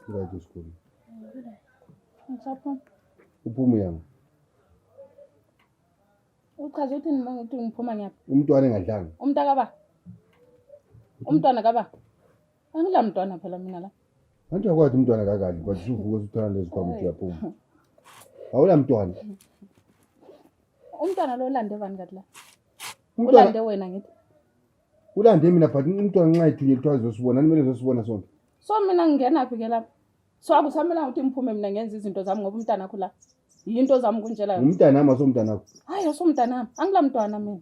Right esikoleni. Ngisaphuma. Uphuma yami. Uchaza uthini mangithi ngiphuma ngiyaphi? Umntwana engadlanga. Umntaka ba? Umntwana kaba? Angila mntwana phela mina la. Kanti yakwathi umntwana kakali but usuvuka usuthana lezikhwama uthi uyaphuma. Awula mntwana. Umntwana lo lande bani kathi la? Ulande wena ngithi. Ulande mina but umntwana nxa ethunye kuthiwa uzosibona nimele uzosibona sonke. So mina ngingena phi ke lapha? So akusamela ukuthi ngiphume mina ngenza izinto zami ngoba umntana wakho la. Yinto zami kunjela yona. Umntana ama somntana wakho. Hayi somntana angila mntwana mina.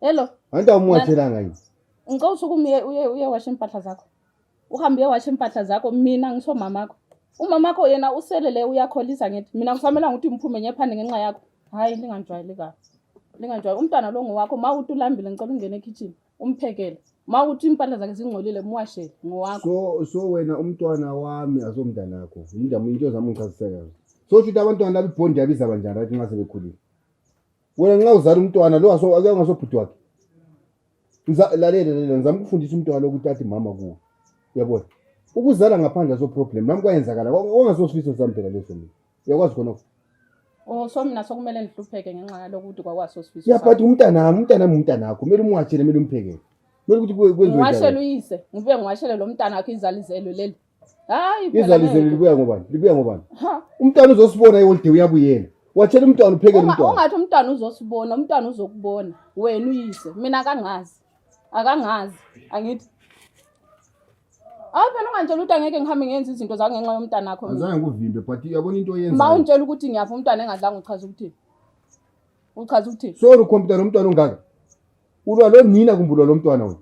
Hello. Anti awumwathelanga yini? Ngicela usuku uye washa impahla zakho. Uhambe washa impahla zakho mina ngisomamakho. Umamakho yena usele le uyakholisa ngithi mina kusamela ukuthi ngiphume nyephande ngenxa yakho. Hayi linganjwayeli kahle. Linganjwayeli umntana lo ngowakho mawuthi ulambile ngicela ungene ekitchen umphekele. Mawuthi impahla zakhe zingcolile muwashele ngowakho. So wena umntwana wami asomntana wakho. Indaba into zami ngichaziseka. So uthi abantwana laba ibhondi yabiza kanjani athi nxa sebekhulile. Wena nxa uzala umntwana lo ake ngasobhuti wakhe. Lalela ngizama ukufundisa umntwana lokuthi athi mama kuwo. Uyabona? Ukuzala ngaphandle so problem nami kwayenzakala ongasosifiso sami phela leso mina. Uyakwazi khona. Oh so mina sokumele ngihlupheke ngenxa yaloko ukuthi kwakwasosifiso. Yeah but umntana wakho kumele umwatshele kumele umphekele. Kumele ukuthi kwenziwe njani. Ngwashela uyise ngibuye ngwashele lo mntana wakhe izalizelo leli. Hayi phela. Izalizelo libuya ngobani? Libuya ngobani? Umntana uzosibona yolde uyabuyela. Wathela umntwana uphekele umntwana. Ungathi umntwana uzosibona, umntwana uzokubona. Wena uyise, mina akangazi. Akangazi. Angithi. Phela ungantshela ukuthi angeke ngihambe ngenza izinto zami ngenxa yomntana wakho mina. Azange nguvimbe but uyabona into oyenza. Mawuntshela ukuthi ngiyapha umntwana engadlanga uchaza ukuthi. Uchaza ukuthi. So ukhompyutha nomntwana ongaka. Ulwa lo nina kumbulwa lo mntwana wena.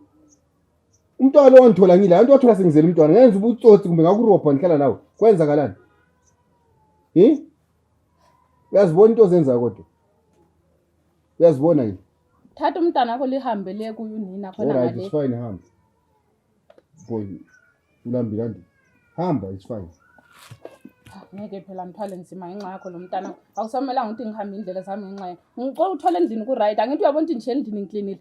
Umntwana lo wangithola ngile, antu wathola sengizela umntwana. Ngenza ubutsotsi kumbe ngakurobha ngihlala nawe. Kwenzakalani? Uyazibona into ozenza kodwa. Uyazibona yini? Thatha umntwana wakho lihambe liye kuyunina khona ngale. It's fine hamba. Boy, ulambi kanti. Hamba it's fine. Ngeke phela ngithwale nzima ngenxa yakho lo mntana. Awusamela ukuthi ngihambe indlela zami ngenxa yakho. Ngicela uthola endlini ku right. Angithi uyabona ukuthi ngishiye endlini ngicleanile.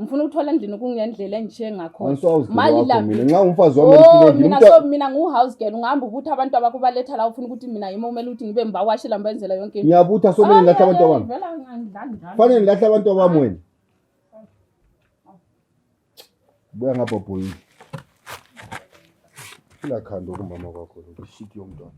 Ngifuna ukuthola endlini kungendlela engishiye ngakhona. Mali la. Nxa umfazi wami ecleanile. Mina ngu house girl ungihamba ubuthi abantu abakubaletha la ufuna ukuthi mina yimi umele ukuthi ngibe mbawashela mbenzela yonke into. Ngiyabutha so mina ngilahla abantu abami. Fanele ngilahla abantu abami wena. Buya ngapha boy. Ila khando kumama kwakho lo shit yomntwana.